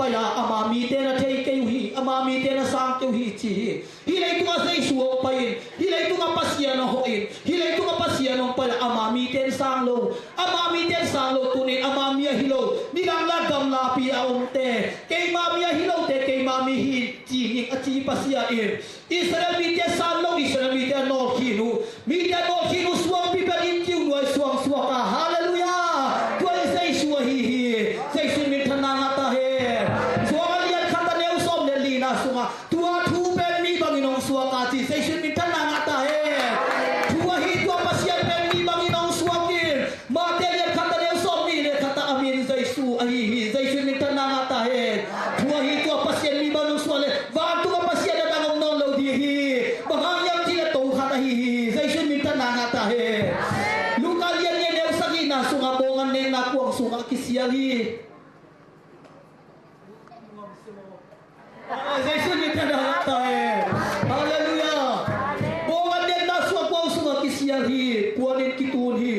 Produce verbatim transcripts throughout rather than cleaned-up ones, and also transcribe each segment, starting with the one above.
Pai-a ama mite na thei kei uh hi, ama mite na sang kei uh hi ci hi. Hih leitungah Jesu hong pai-in, hih leitungah Pasian hong hawh in, hih leitungah Pasian hong pai-a ama mite in sang lo, ama mite in sang lo, tunin ama mi ahi lo, nidang la gamlapi a omte, keima mi ahi lote, keima mi hi ci ning a ci Pasian in. Israel mite san lo, Israel mite a nawlkhin uh, mite a nawlkhin uh suangpi pen inn kiu nuai suang suak a, halleluiah. Tua in Jesu ahi hi. Jesu in minthanna ngah ta hen. Johan a lian khat a neu sawm le lina sungah tua thu pen mi bangin hong suak a ci. Jesu in minthanna ngah ta hen. Thu ahi tua Pasian pen mi bangin hong suak in. Matthai lian khat a neu sawm nih le khat ah a min Jesu ahi hi. Jesu in minthanna ngah ta hen. Thu ahi tua Pasian mi bangin hong suak le vantungah Pasian a dang om nawn lo ding hi. Bang hang hiam cih leh to khat ahi hi. Jesu in minthanna ngah ta hen. Luka lian nih a neu sagihna sungah bawng an nekna kuang sungah kisial hi. Jesu in minthanna ngah ta hen. Halleluiah. Bawng an nekna sungah kuang sungah kisial hi. Puanin kitun hi.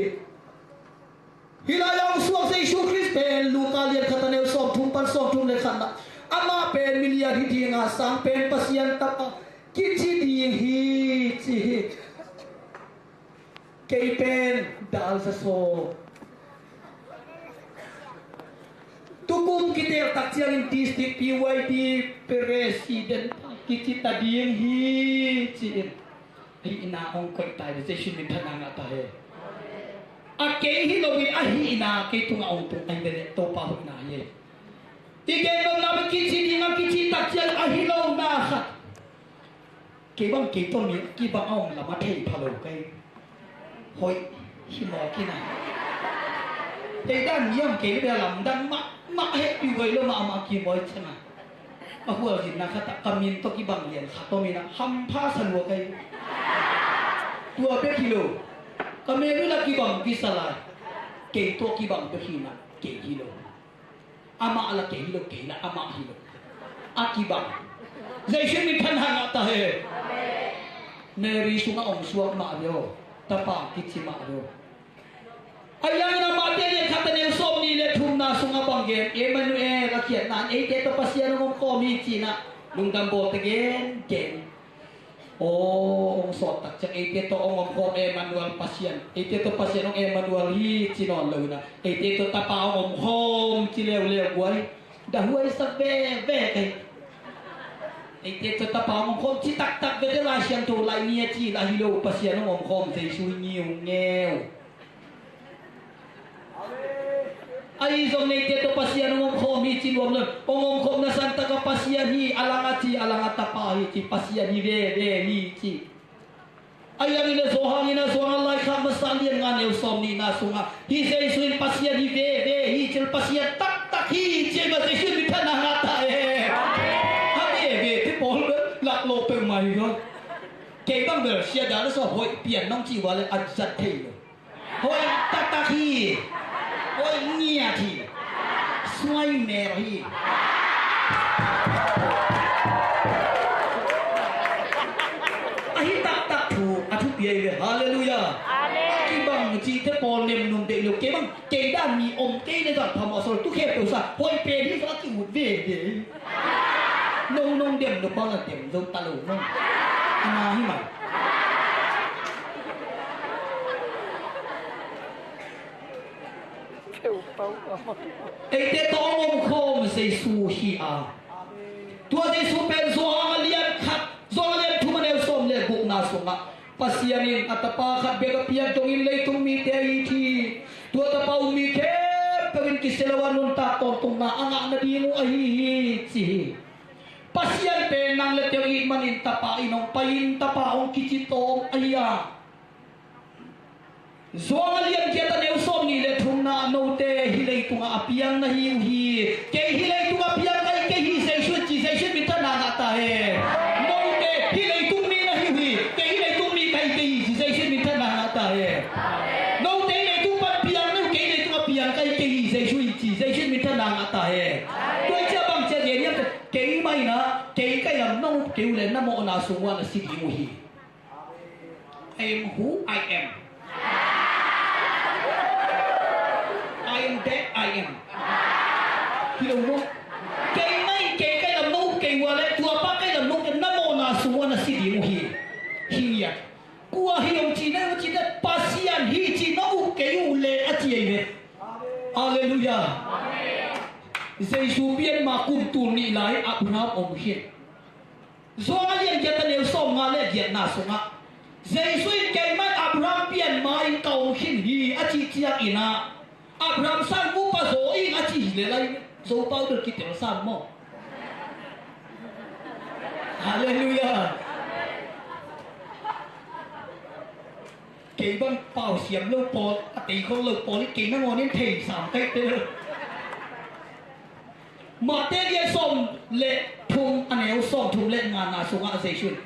Hih lai-ah hong suak Jesu Khrist pen Luka lian khat a neu sawmthum pan sawmthum le khatna, amah pen milian hi ding a, sang pen Pasian Tapa kici ding hi ci hi. Kei pen dal za saw. Tukum kitel tak ciangin district P Y D president kici ta ding hi ci-in. Hihna hong koih ta hi, Jesu in minthanna ngah ta hen. A kei hi loin a hihna kei tungah hong tung ahi ve leh Topa hoihna hi. I gen nopna bek kici ding a kici tak ciang a hi lo na khat. Kei bang kei tawh mi kibang a om lam a thei pha lo kei. Hoih hi mawk hi na. Tei dan mi om kei bia lamdang mahmah hehpih hoih lo mahmah kimawi ciang a. A hualzinna khat ah ka min tawh kibang lian khat om in a hampha sa lua kei. Tua bek hi lo. Ka mel uh la kibang kisa lai. Kei tawh kibang bek hi na kei hi lo. Amah la kei hi lo, kei la amah hi lo. A kibang. Jesu in minthanna ngah ta hen. Mary sungah om suak mah ve aw. Tapa kici mah ve aw. A yang in a Matthai lian khat a neu sawmnih le thumna sungah bang gen, Emmanuel a khiatna in eite tawh Pasian hong omkhawm hi ci-in a lungdam bawlte gen gen. Aw, hong sawt tak ciang eite tawh hong omkhawm Emmanuel Pasian, eite tawh Pasian hong Emmanuel hi ci nawn lo in a, eite tawh Tapa hong omkhawm ci leuleu guai. Dah huaisak veve kei. Eite tawh Tapa hong omkhawm ci taktak vete Lai Siangtho lai ni a ci lah hi lo, Pasian hong omkhawm Jesu hi ngiungeu. Ahi zong neite tawh Pasian hong omkhawm hi ci nuam lo. Hong omkhawmna santak a Pasian hi a lang a ci, a lang a Tapa hi ci, Pasian hi veve hi ci. Ahi hangin a Johan in a Johan laikhak masa lian nga neu sawmnihna sungah hih Jesu in Pasian hi veve hi ci, Pasian taktak hi ci, mah Jesu in minthanna ngah ta e. A veve te pawl bel laklawh peuhmah hi lo. Kei bang bel sia dah le sa hoih pian nong ci ua le a zat thei lo. Hoih taktak hi. Hoih ngiat hi. Suai mel hi. Ahi taktak thu a thupi ahi ve. Halleluiah. Amen. Kibang cihte pawl nemnum deih lo. Kei bang kei dan mi om kei le zang phamawh sawh tu khe peuh sa hoih pen hi sa a ki-ut veve. Nong nong dem lo bang a dem zo ta lo nong. A na hi mai. Eite tawh hong omkhawm Jesu hi a. Tua Jesu pen Johan a lian khat, Johan a lian thum a neu sawm le gukna sungah Pasian in a Tapa khat bek a piak dongin leitung mite a it hi. Tua Tapa uh mi khempeuh in kisia lo a nuntak tawntungna a ngah nading uh ahi hi ci hi. Pasian pen nang le kei hong it manin Tapa in hong pai-in Tapa hong kici tawm ahi a. Johan a lian giat a neu sawmnih le thumna ah note hih leitungah a piang na hi uh hi. Kei hih leitungah piang ka hi kei hi Jesu in ci, Jesu in minthanna ngah ta hen. Note hih leitung mi na hi uh hi. Kei hih leitung mi ka hi kei hi ci, Jesu in minthanna ngah ta hen. Note hih leitung pan piang na hi uh, kei hih leitungah piang ka hi kei hi Jesu in ci, Jesu in minthanna ngah ta hen. Tua hi ciah bang ciah gen hiam cih leh keimah in ah kei ka hi lam nong up kei uh leh na mawhna sung uah na si ding uh hi. I am who I am. I am that I am. Hi lo maw? Kei Halleluiah. Jesu pian ma kum tul nih lai Abraham om khin. Johan a lian giat a neu sawmnga le giatna sungah Jesu in keimah Abraham pian ma-in ka om khin hi a cih ciangin ah Abraham sang upa zaw ing a cih hi le lai Zopau dot kitel sam maw? Halleluiah. Kei bang pau siam lo pawl a teikhol lo pawl i kei nangawn in thei sam kaihte lo. Mate lian sawm le thum a neu sawm thum le ngana sungah Jesu in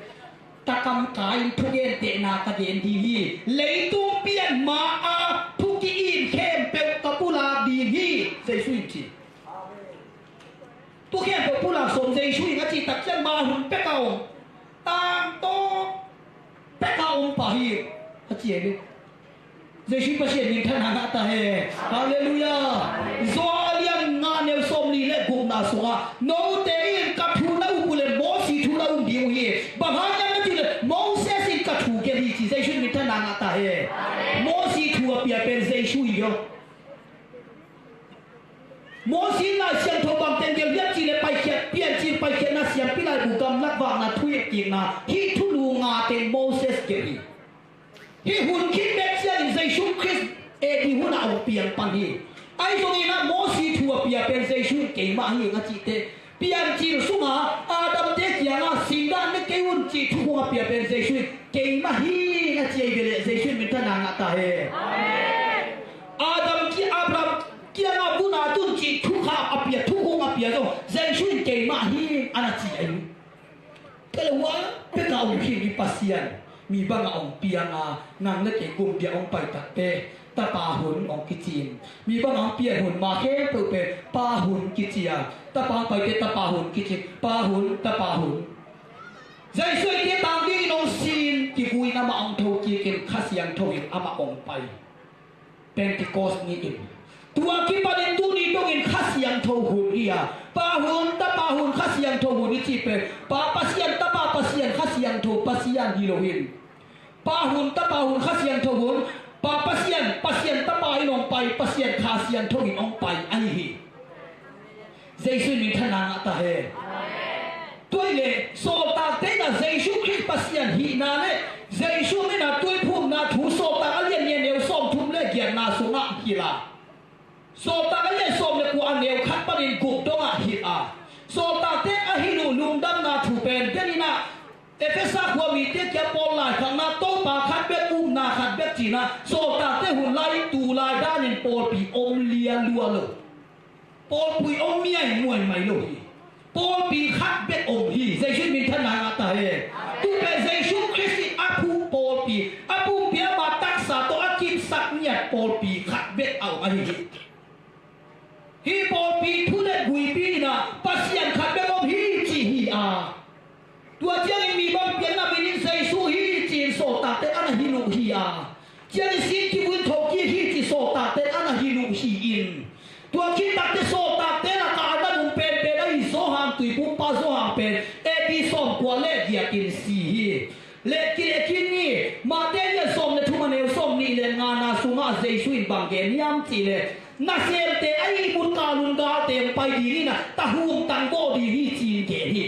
takam ka in thugentehna ka gen ding hi. Leitung pian ma a thu ki-in khempeuh ka pulak ding hi. Jesu in ci. Thu khempeuh pulak sawm Jesu in a cih tak ciang ma hun pek a om tangtawk pek a om pah hi a ci ahi ve. Jesu Pasian minthanna ngah ta hen. Halleluiah. Johan a lian nga neu sawmli le gukna sungah note in ka thu na up uh leh Mosi thu na um ding uh hi. Bang hang hiam na cih leh Moses in ka thu gelh hi ci. Jesu minthanna ngah ta hen. Mosi thu a pia pen Jesu hi lo. Mosi in Lai Siangtho bang teng gelh hiam cih leh Paikhiat, Piancil Paikhiatna, Siampi Laibu, Gamlak Vakna, Thu Hepkikna, hih thulu nga teng Moses gelh hi. Hih hun khit bek ciangin Jesu Khrist A D hun a hong piang pan hi. Ahi zongin ah Mosi thu a pia pen Jesu in keimah hi ing a cih teh Piancil sungah Adam-te kiangah singdan ne kei un cih thukhun a pia pen Jesu in keimah hi ing a ci ahi ve leh Jesu in minthanna ngah ta hen. Adam ki Abraham kiangah vun at un cih thukhun a pia, thukhun a pia zong Jesu in keimah hi ing a na ci ahi. Tua leh hua pek a om khin i Pasian mi bangah hong piang a nang le kei gum dia hong pai tak teh tapa hun hong kici in. Mi bangah hong pian hun ma khempeuh pen pa hun kici a, tapa hong pai teh tapa hun kici, pa hun, tapa hun. Jesu i tang dingin hong si in kivui in amah hong thokik in Kha Siangtho in amah hong pai. Pentecost ni-in tua kipanin tuni dongin Kha Siangtho hun hi a, pa hun, tapa hun, Kha Siangtho hun i cih pen Pa Pasian, Tapa Pasian, Kha Siangtho Pasian hi lo hi. Pa hun, Tapa hun, Kha Siangtho hun, Pa Pasian, Pasian Tapa in hong pai, Pasian Kha Siangtho in hong pai ahi hi. Jesu in minthanna ngah ta hen. Tua hi leh sawltakte in ah Jesu Khrist Pasian hihna le Jesu min a tuiphumna thu Sawltak a lian nih a neu sawmthum le giatna sungah hilh a, Sawltak a lian sawm le kua a neu khat panin guk dongah hilh a, sawltakte a hilh uh lungdamna thu pen denin ah Efesa khua mite kiang Paul laikhakna Topa khat bek, upna khat bek ci-in ah sawltakte hun lai tu lai danin pawlpi om lialua lo. Pawlpi om miai muaimai lo hi. Pawlpi khat bek om hi. Jesu in minthanna ngah ta hen. Tu pen Jesu Khrist in a phu pawlpi, a pumpi ama taksa tawh a kipsak ngiat pawlpi khat bek a om ahi hi. Hih pawlpi thu le guipi in ah Pasian khat bek om hi ci hi a. Tua ciangin mi bang pianna minin Jesu hi ci-in sawltakte a na hilh uh hi a, ciangin sin kivui in thokik hi ci sawltakte a na hilh uh hi in. Tua khit takteh sawltakte lakah a na nung penpen ahi Johan, tuipumpa Johan pen A D sawmkua le giatin si hi. Le kile khin ni, Mate lian sawm le thum a neu sawmnih le ngana sungah Jesu in bang gen hiam cih leh nasemte a ihmut kal un galte hong pai ding in ah tahum tang bawh ding hi ci-in gen hi.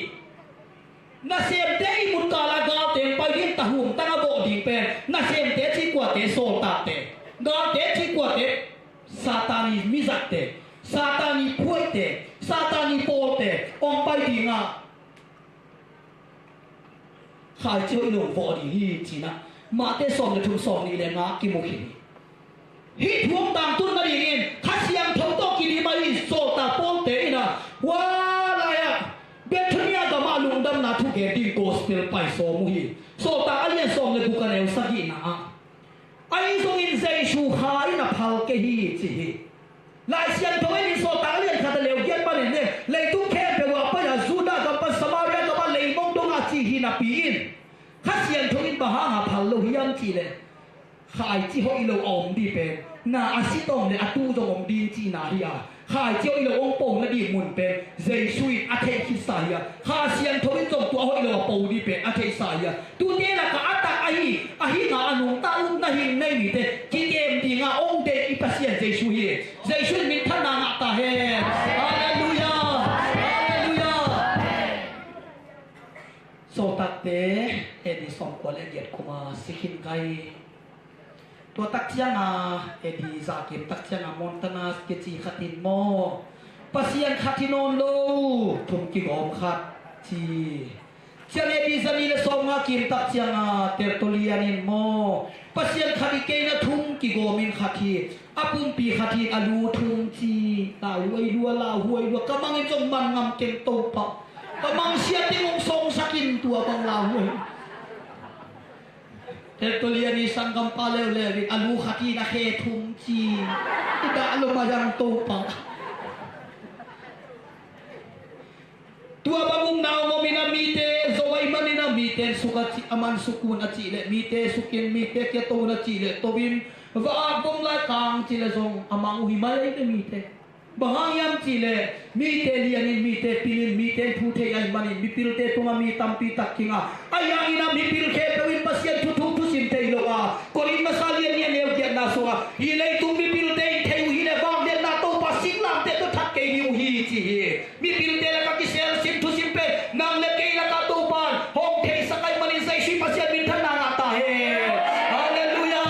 Nasemte ihmut kal a galte hong pai ding, tahum tang a bawh ding pen nasemte cih kuate? Sawltakte. Galte cih kuate? Satan i mizatte, Satan i phuaite, Satan i pawlte hong pai ding a, khaici hoih lo vawh ding hi ci-in ah Mate sawm le thum sawmnih le nga kimu khin hi. Hih thu hong tangtun nadingin Kha Siangtho tawh kidim ahi sawltak pawlte in ah hua lai-ah Bethania gamah lungdamna thugen ding gospel pai sawm uh hi. Sawltak a lian sawm le guk a neu sagihna ah, ahi zongin Jesu Kha in a phal kei hi ci hi. Lai Siangtho in Sawltak a lian khat a neu giat panin le leitung khempeuh ah pai a, Judah gam pan Samaria gam ah leimong dongah ci hi napi in Kha Siangtho in bang hanga phal lo hiam cih leh Khaici hoih lo a om ding pen, na a si tawm le a tu zong om ding cihna hi a, khaici hoih lo hong po nading mun pen Jesu in a theih khitsa hi a, Kha Siangtho in zong tua hoih lo a po ding pen a theihsa hi a, tute lakah a tak ahi, ahi nga a nungta upna hing nei mite kikem dinga hong deih i Pasian Jesu hi. Jesu in minthanna ngah ta hen. Halleluiah. Halleluiah. Sawltakte, A D sawmkua le giat kuma si khin kai. Tua tak cianga, A D za kim tak cianga Montanas kici khat in maw, Pasian khat hi nawn lo, thum kigawm khat ci. Ciang A D za nih le sawmnga kim tak cianga Tertullian in maw, Pasian khat hi kei na thum kigawm in khat hi, a pumpi khat hi a lu thum ci. Lauhuai lua, lauhuai lua, ka mang in zong man ngam keng Topa. Ka mang sia teng hong sawngsak in tua bang lauhuai. Tertullian i sanggampa leuleu in a lu khat in a khe thum ci. I dah lo mah hiam Topa. Tua bang upna hong om in a mite zo ahih manin a mite suk a cih, a man suk un a cih leh mite suk in, mite kia to un a cih leh to in, va ak bom lai kang cih leh zong a mang uh hi mai a, mite. Bang hang hiam cih leh mite lianin, mite pilin, mite thu thei ahih manin mipilte tungah mi tampi tak kinga. Ahi hangin a mipil khempeuh in Pasian thu thum thusim thei lo a, Korin masa lian nih a neu giatna sungah, hih leitung mipilte in thei uh hi leh vangliatna Topa singlamteh tawh that kei ding uh hi ci hi. Mipilte lakah kiselsim thusim pen nang le kei lakah Topa in hong theisak ahih manin Jesu in Pasian minthanna ngah ta hen. Halleluiah.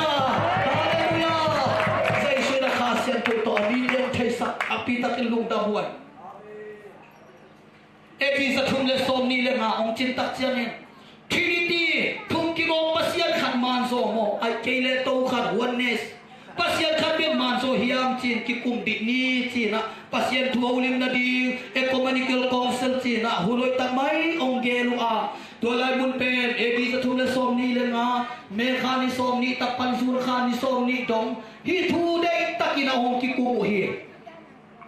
Halleluiah. Jesu in a Kha Siangtho tawh a mite hong theisak a, pi takin lungdam huai. A D za thum le sawmnih le nga hong cin tak ciangin Trinity, thum kigawm Pasian khat man zaw maw, ahih kei leh to khat, oneness, Pasian khat bek man zaw hiam ci-in kikum dih ni ci-in ah, Pasian thu holim nading Ecumenical Council ci-in ah hun hoih tak mai hong gel uh a, tua lai mun pen A D za thum le sawmnih le nga, May kha ni sawmnih tak pan June kha ni sawmnih dong hih thu deih takin ah hong kikum uh hi.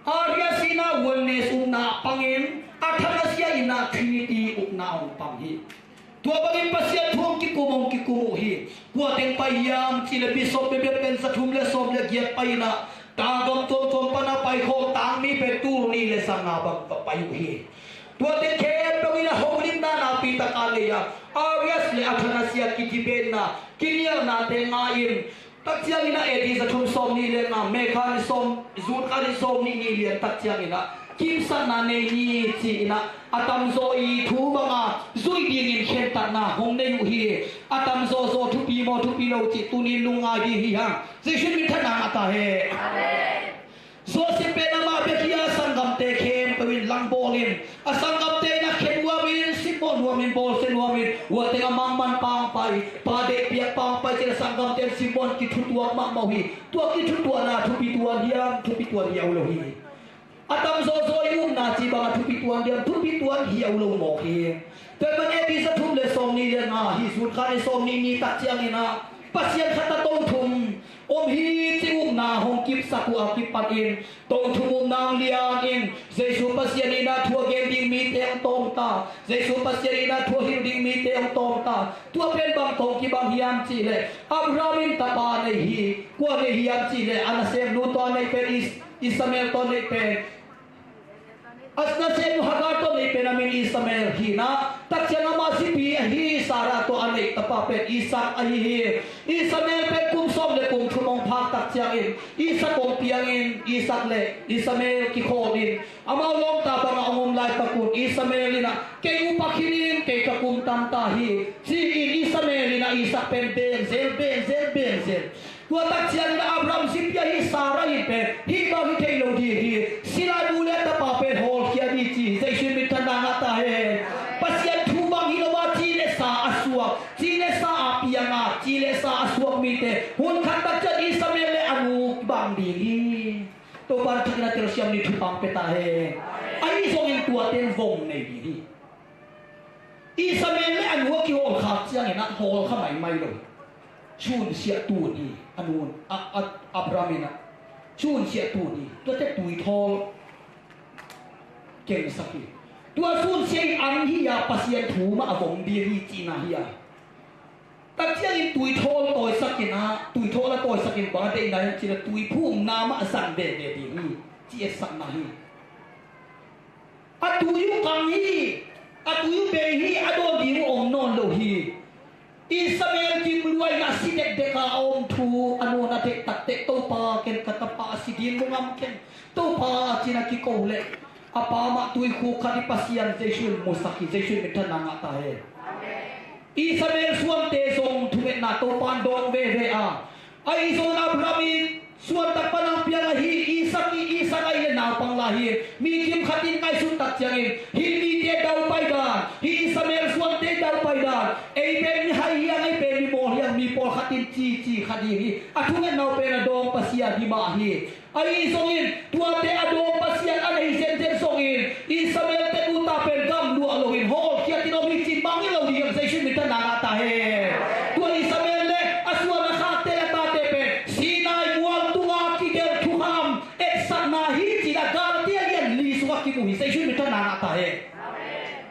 Arius in ah oneness upna pangin, Athanasia in ah Trinity upna hong pang hi. Tua bangin Pasian thu hong kikum, hong kikum uh hi. Kua teng pai hiam cih leh bishop bebek pen za thum le sawm le giat pai in ah, tangam tuamtuam pan a pai khawm tangmi pen tul nih le za nga bang va pai uh hi. Tua teng khempeuh in ah holimna napi tak a nei a, Arius le Athanasia kidebate-na, kinialnate ngai-in, tak ciangin ah A D za thum sawmnih le nga, May kha ni sawm, June kha ni sawmnih ni lian tak ciangin ah kimsakna nei ni ci-in ah, a tamzaw i thu banga zuih dingin khentatna hong nei uh hi. A tamzaw zaw thupi maw thupi lo cih tuni-in lungngai ding hi hang. Jesu in minthanna ngah ta hen. Amen. Joseph pen amah bek hi a, sanggamte khempeuh in langbawl in, a sanggamte in a khen nuam in, simmawh nuam in, bawlsia nuam in, ua teng a mangman pangpai, pa deih piak pangpai ci-in a sanggamte in simmawh in kithutuak mahmah uh hi. Tua kithutuahna thupi tuan hiam, thupi tuan hi uh lo hi. A tamzaw zaw i upna cih bang a thupi tuan hiam, thupi tuan hi uh lo mawk hi. Tua ahih manin A D za thum le sawmnih le nga, hih June kha ni sawmnih ni tak ciangin ah Pasian khat a to thum om hi ci upna hong kipsak uh a kipanin, to thum upna hong lianin, Jesu Pasian in ah thu a gen ding mite hong tawng ta, Jesu Pasian in ah thu a hilh ding mite hong tawng ta. Tua pen bang tawh kibang hiam cih leh, Abraham in tapa nei hi. Kua nei hiam cih leh, a nasemnu tawh a neih pen Is-, Ishmael tawh a neih pen, a nasemnu Hagar tawh a neih pen a min Ishmael hi in ah, tak ciang amah zipi ahi Sarah tawh a neih tapa pen Isaac ahi hi. Ishmael pen kum sawm le kum thum hong phak tak ciangin Isaac hong piangin, Isaac le Ishmael kikholh in, amau lawmta bangah hong om laitak un Ishmael in ah, kei upa khin in, kei ka kum tam ta hi, ci-in Ishmael in ah Isaac pen beng zel, beng zel, beng zel. Tua tak ciangin Abraham zipi ahi Sarah in pen hih bang hi thei lo ding hi, si lai, nu le tapa pen hawlkhia ni ci hi. Jesu in minthanna ngah ta hen. Pasian thu bang hi lo a, ci le sa a suak, ci le sa a piang a, ci le sa a suak mite hun khat tak ciang Ishmael le a nu bang ding hi. Topa in a thakin a telsiam ni thupha hong pia ta hen. Ahi zongin tua ten vom nei ding hi. Ishmael le a nu a kihawlkhak ciangin ah hawlkha maimai lo. Sunsiah tun hi, a nu in, a, a, Abraham in ah. Sunsiah tun hi, tuate tuithawl kengsak hi. Tua sunsiah in ang hi a, Pasian thu mah a vom ding hi cihna hi a. Tak ciangin tui thawl tawisakin ah, tui thawl a tawisakin bang a deihna hiam cih leh tui phumna mah a zang veve ding hi, ci etsakna hi. A tui uh kang hi, a tui uh bei hi, a dawn ding uh om nawn lo hi. Ishmael kim luaina si dekdek a a om thu a nu'n a theih takteh, Topa, ken ka tapa a si ding mu ngam ken, Topa, ci-in a kiko leh a pa mah tuikhuk khat i Pasian Jesuh in musak hi. Jesuh in minthanna ngah ta hen. Ishmael suante zong thungetna Topa'n dawng veve a, ahi zongin Abraham i suantak pan a piang ahi Isaac hi. Isaac ahih leh naupang lai hi. Mi kim khat in ngaihsut tak ciangin hih mite daupai dan, hih Ishmael suante daupai dan, ei pen mi hai hiang, ei pen mi mawl hiang, mi pawlkhat in ci ci kha ding hi. A thungetna uh pen a dawng Pasian hi mah hi. Ahi zongin tuate a dawng Pasian a nei zenzen zongin Ishmael-te tuta pen gamluah loin hawlkhiatin om hi, ci-in mangngilh lo ding hiam? Jesuh in minthanna ngah ta hen. Tua Ishmael leh a suan a khakte leh a tate pen Sinai mual tunga kigelh thukham etsakna hi, ci-in a Galati a lian li sungah kimu hi. Jesuh in minthanna ngah ta hen.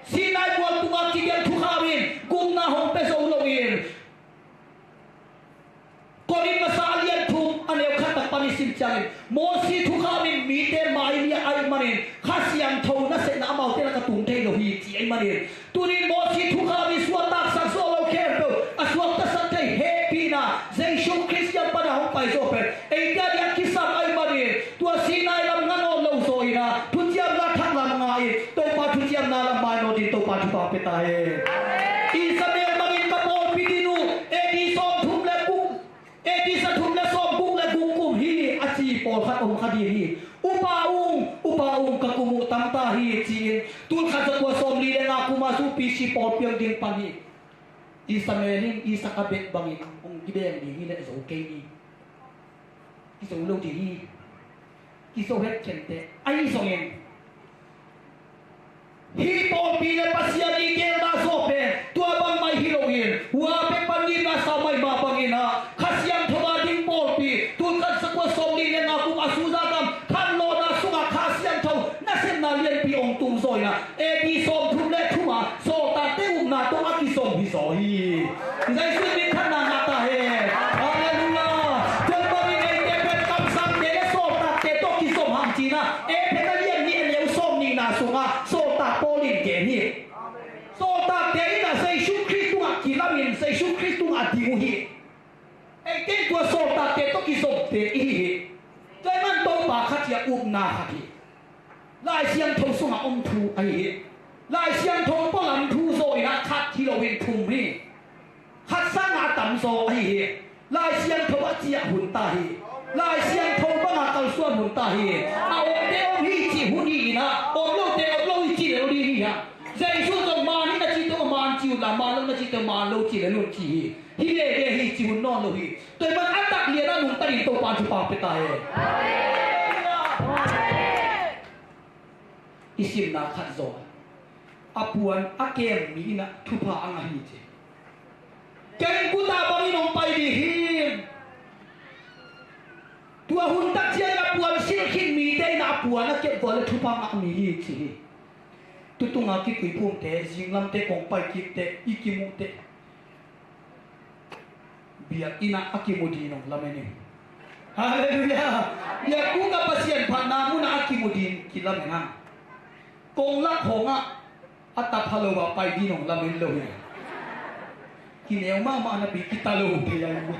Sinai mual tunga kigelh thukham in gupna hong pia zo loin, Korin masa a lian thum a neu khat tak pan i sim ciangin, Mosi thukham in mite mai nih a aih manin Kha Siangtho nasepna amaute lakah tung thei lo hi, ci ahih manin, tuni-in Mosi thukham in suahtaksak zawh lo khempeuh a suaktasak thei hehpihna Jesuh Khrist kiang pan a hong pai zawh pen eite ading kisam ahih manin, tua Sinai lam ngah nawn lo zaw in ah, thuciamna thak lam ngah in, Topa thuciamna lam mainawt in Topa thupha pia ta hen. Ishmael bangin ka pawlpi din uh A D sawmthum leh guk, A D za thum leh sawmguk leh guk kum hi, a ci pawlkhat om kha ding hi. Upa ung, upa ung, ka kum uh tam ta hi, ci-in, tul khat za kua sawmli leh nga kum a zong B C pawlpi hong ding pan hi. Ishmael in Isaac a bet bangin hong kibeng ding hi leh zo kei ni. Kizo lo ding hi. Kizo het kei inteh. Ahi zongin hih pawlpi leh Pasian i geelna zaw pen tua bangmah hi loin, hua pek pan ngimna sa mai mah bangin ah, Kha Siangtho a ding pawlpi, tul khat za kua sawmli leh nga kum Azusa gam khanlawhna sungah Kha Siangtho nasepna lianpi hong tung zaw in ah, A D sawmthum leh thum a sawltakte upna tawh a kizom hi zaw hi. Jesuh in minthanna ngah ta hen. Halleluiah. Tua ahih manin eite pen kamsangte leh sawltakte tawh kizom hang, ci-in ah Efesa lian nih a neu sawmnihna sungah sawltak Paul in gen hi. Sawltakte in ah Jesuh Khrist tungah kilamin Jesuh Khrist tungah ding uh hi. Eite in tua sawltakte tawh kizomte i hi hi. Tua ahih manin Topa khat hi a, upna khat hi. Lai Siangtho sungah om thu ahi hi. Lai Siangtho pualam thu zaw in ah khat hi loin thum hi. Khat sangin a tamzaw ahi hi. Lai Siangtho a ciah hun ta hi. Lai Siangtho banga kalsuan hun ta hi. A omte om hi cih hun hi in ah, om lote om lo hi cih leh lo ding hi hang. Jesuh zong man hi na cih teh man ci un la, man lo na cih teh man lo ci leh lo ci hi. Hi veve hi cih hun nawn lo hi. Tua ahih manin a tak lian a nungta dingin Topa'n thupha pia ta hen. I simna khat zaw, a puan a kem mi in ah thupha a ngah hi, ci. Kei in kuta bangin hong pai ding hi. Tua hun tak ciangin a puan silh khin mite in ah a puan a kep vua leh thupha ngah mi hi, ci hi. Tutung a kituiphumte, zinglamte kong pai kik teh, i kimuh teh, biakinn ah a kimu ding hong lamen in. Halleluiah. Biakbuk ah Pasian phatna mun ah a kimu ding kilamen hang. Kong lak hong ah a tapa lo a pai ding hong lamen lo hi. Kineu mahmah napi kita lo thei a hi.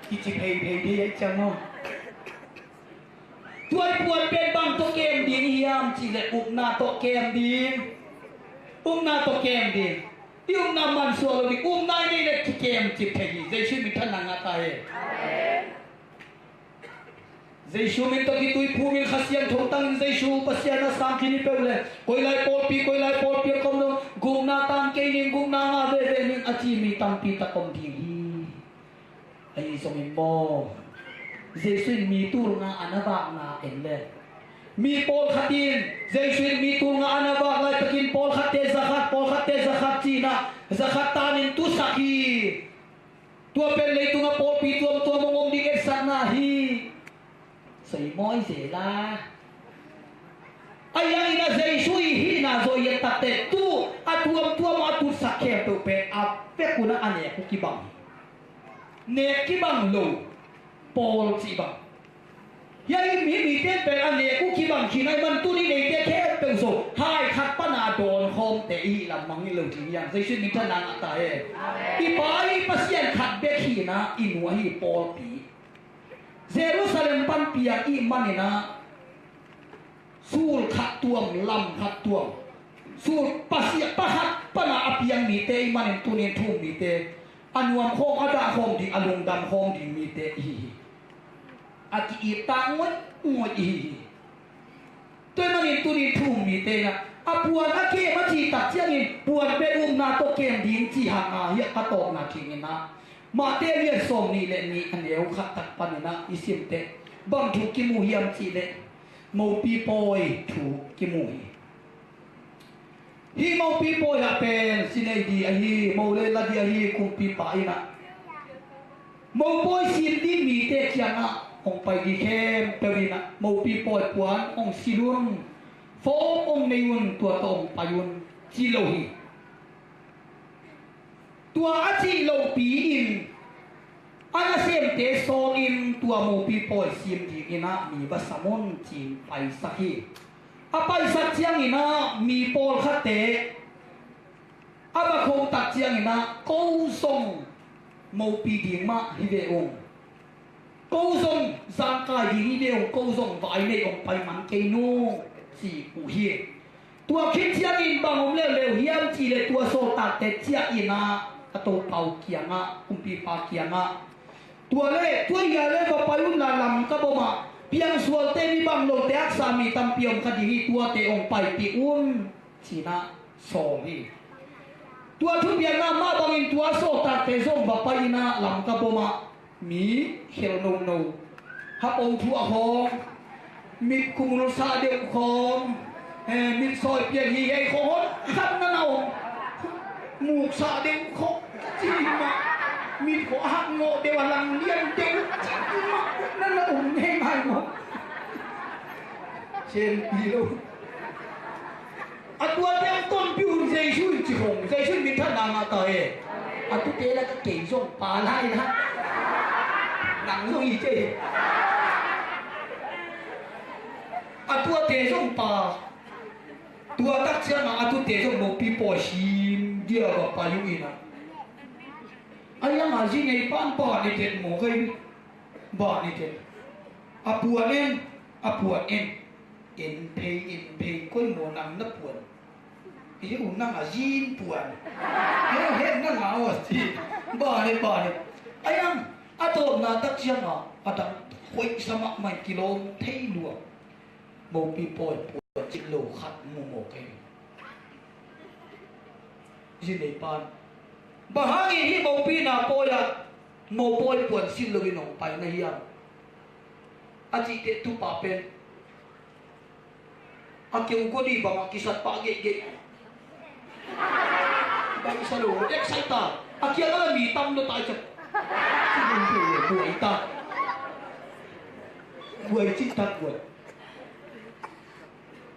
Kici pheiphei thei a hi ciang maw. Tua i puan pen bang tawh kem ding hiam cih leh upna tawh kem ding. Upna tawh kem ding. I upna mansuah lo ding, upna i neih leh kikem cip thei hi. Jesuh in minthanna ngah ta hen. Jesuh min tawh kituiphum in, Kha Siangtho tangin Jesuh Pasian a sang khin hi peuh leh, koi lai pawlpi, koi lai pawlpi a om lo, gupna tan kei ning, gupna ngah veve ning a ci mi tampi tak om ding hi. Ahi zongin maw, Jesuh in mi tul nga a na vakna en leh, mi pawlkhat in Jesuh in mi tul nga a na vak laitakin pawlkhatte zakhat, pawlkhatte zakhat ci-in ah zakhat tanin tusak hi. Tua pen leitungah pawlpi tuamtuam hong om ding etsakna hi. Soi mawi zel a. Ahi hangin a Jesu i hihna zaw i et takteh tu a tuamtuam a tutsak khempeuh pen a pek un a nek uh kibang hi. Nek kibang lo pawl cih bang. Hia i mi mite pen a nek uh kibang khin ahih man tuni neite khempeuh zaw hai khat pana dawn khawmte i hih lam mangngilh lo ding hi hang. Jesu in minthanna ngah ta hen. I Pa i Pasian khat bek hi-in ah i nu ahi pawlpi Jerusalem pan piang i hih manin ah sul khat tuam, lam khat tuam, sul pasia pakhat pana a piang mite i hih manin tuni in thu um mite a nuam khawm, a dah khawm ding, a lungdam khawm ding mite i hi hi. A ki-it ta nguaih nguaih i hi hi. Tua ahih manin tuni in thu um mite in ah a puan a kem a cih tak ciangin puan bel upna tawh kem ding ci hang a, hiah ka tawpna dingin ah Matthai lian sawmnih le nih a neu khat tak panin ah i simteh bang thu kimu hiam cih leh mopi pawi thu kimu hi. Hih mopi pawi ah pen ci nei ding ahi, mo le la ding ahi kumpipa in ah mopawi sim ding mite kiangah hong pai ding khempeuh in ah mopi pawi puan hong silh un, fawm hong nei un, tua tawh hong pai un ci lo hi. Tua a cih lohpi-in a nasemte sawlin tua mopi pawi sim dingin ah mi va sam un ci-in paisak hi. A paisak ciangin ah mi pawlkhatte a va khoh tak ciangin ah ko zong mopi ding mah hi ve ung. Ko zong zangkai ding hi ve ung, ko zong vai nei hong pai man kei nung ci uh hi. Tua khit ciangin bang om leuleu hiam cih leh tua sawltakte ciah in ah a topa uh kiangah, kumpipa kiangah, tua le tua hia le va pai un la, lam ka bom ah piangsualte mi bang lote haksa mi tampi om kha ding hi, tuate hong paipih un ci-in ah sawl hi. Tua thupiakna mah bangin tua sawltakte zong va pai in ah lam ka bom ah mi khel nono, hap ong thuah khawng, mit kumul sah deuh khawng, eh, mit sawi pian hi hei khawng hon khat na na om. Muk sah deuh khawng cih mah, mit khawng a hak ngawh deuh a lang lian deuh cih mah na na om hei ngai maw. Sian pi lo. A tuate hong tonpih un Jesu in ci khong, Jesu in minthanna ngah ta e. A tute lak ah kei zong pa lai na. Nang zong hi kei. A tuate zong pa. Tua tak ciangah a tute zong mopi pawi sim dia va pai uh in ah. A iang a zi nei pan pa ni tet maw kei. Ba ni tet. A puan en, a puan en. En phei, en phei, koi maw nang na puan. Hi uh nang a zin puan. He, he, nang a aw si. Ba ni, ba ni. A iang, a tawpna tak ciangah a dang hoih sa mahmah in kilawm thei lua. Mopi pawi puan cih lo khat mu maw kei. Zi nei pan. Bang hangin hih mopi na pawi ah mopawi puan silh loin hong pai na hiam? A cih teh tupa pen a keu gua dih bangah kisat pah geihgeih. Baihsa lo, excite ta. A kiangah la mi tam lo ta i ciah. Buai ta. Buai cih tak buai.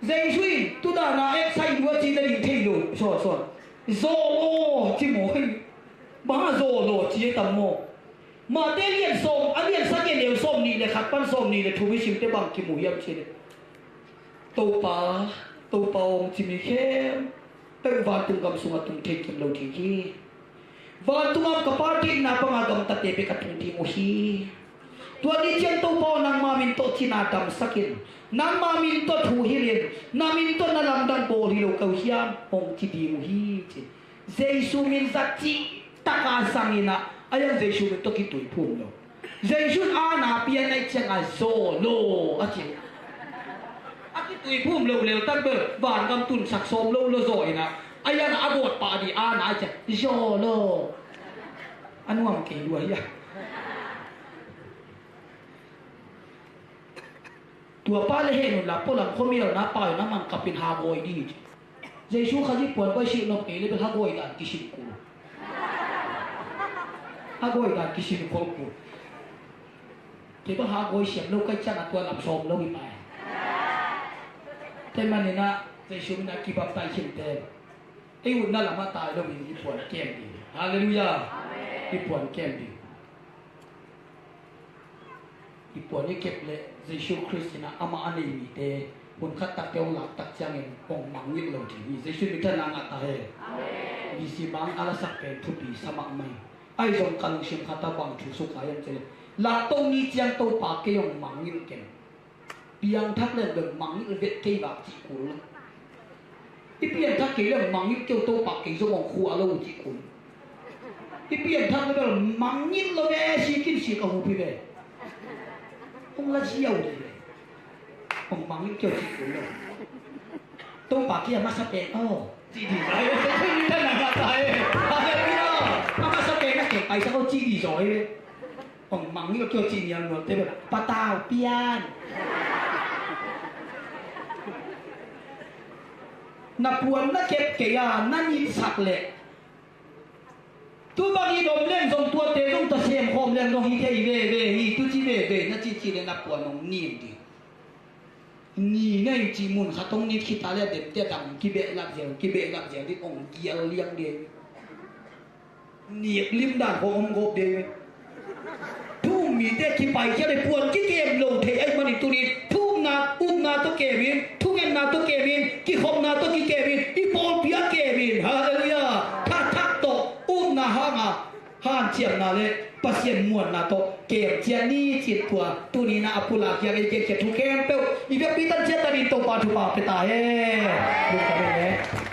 Jesu in tu dana excite lua cih na ding thei lo. Sawn, sawn. Zawl aw ci maw kei. Bang a zawl aw ci a tam maw? Matthai lian sawm, a lian sagih a neu sawmnih le khat pan sawmnih le thum i simte bang kimu hiam cih leh, Topa, Topa aw hong ci mi khempeuh vantung gam sungah tung thei kim lo ding hi. Vantung gam ka Pa deihna banga gamtate bek a tung ding uh hi. Tua ni ciang Topa aw nangma min tawh cina damsak in, nangma min tawh thu hilh in, na min tawh na lamdang bawl hi lo ka uh hiam hong ci ding uh hi ci. Jesu min zat cih taka zangin ah a iang Jesu min tawh kituiphum lo. Jesu in aana pian ahih ciangah zawl aw a ci. A kituiphum lo lel tak bel vangam tunsak sawm lo lo zaw in ah a iang a gawt pah dih aana ahih ciang zawl aw. A nuam kei lua hi a. Tua pa le hen un la pualam khuamial na pa un a man kapin hagawi dih hi ci. Jesu Khazih puan baih silh nop kei le bel hagawi dan kisin kul. Hagawi dan kisin khol kul. Kei bang hagawi siam lo kai ciang a tua lam sawm lo hi pai. Tua manin ah Jesu min a kibaptize khinte ei utna lamah tai loin i puan kem ding. Halleluiah. I puan kem ding. I puan i kep leh Jesu Khrist in ah amah a nei mite hun khat takte hong lak tak ciangin hong mangngilh lo ding hi. Jesu min thang a ngah ta hen. B C bang a lasak pen thupi sa mahmah hi. Ahi zong ka lungsim khat ah bang thu suk hiam cih leh, lahto ni ciang Topa kei hong mangngilh ken. Piangthak leng bel mangngilh vet kei vak cih kul lo. I piangthak kei leng mangngilh kei uh, Topa kei zong hong khua lo uh cih kul. I piangthak leng bel mangngilh lo ve, si kin si ka hupi ve. Hong la ziau ding ve. Hong mangngilh kei uh cih kul lo. Topa kei a masa pen aw cih ding zai ve. Thang a ngah ta hen. Halleluiah. A masa pen a kei paisak aw cih ding zaw hi ve. Hong mangngilh kei uh cih nial nuam te bel a patau pian. Na puan na kep kei a na nitsak leh, tu bangin om leng zong tuate zong ta sem khawm leng zong hi thei veve hi. Tu ci veve na ci ci leh na puan hong nim ding. Ni nei ci mun khat hong nit khit a leh a demte a dang kibehlap zel kibehlap zel ding, hong gial liang ding. Nik lim dan khawng om gawp ding. Thu um mite kipaikhia le puan kikem lo thei ahih manin tuni thumna upna tawh kemin, thungetna tawh kemin, kikhopna tawh kikemin, i pawlpi ah kemin. Halleluiah. Thathak tawh upna hanga hanciamna le Pasian muanna tawh kem ciat ni cih tua tuni-in a pulak hiam ei kenkhiat thu khempeuh i biakpi tan ciat tanin Topa thupha pia ta hen. Lungdam hen.